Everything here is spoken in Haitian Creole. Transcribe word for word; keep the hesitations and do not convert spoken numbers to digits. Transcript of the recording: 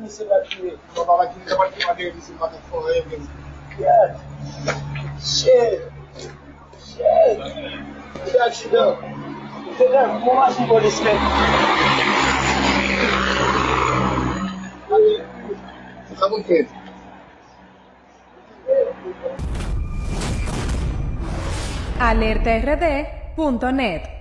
Misye pa tire. Papa pa tire, papa tire, pa tire, misye pa tire, fò, e, e. Yeah. Shit. Shit. Se aksidan. Se nan gwo machin polis, men. Sa moun fè? Alerta R D punto net.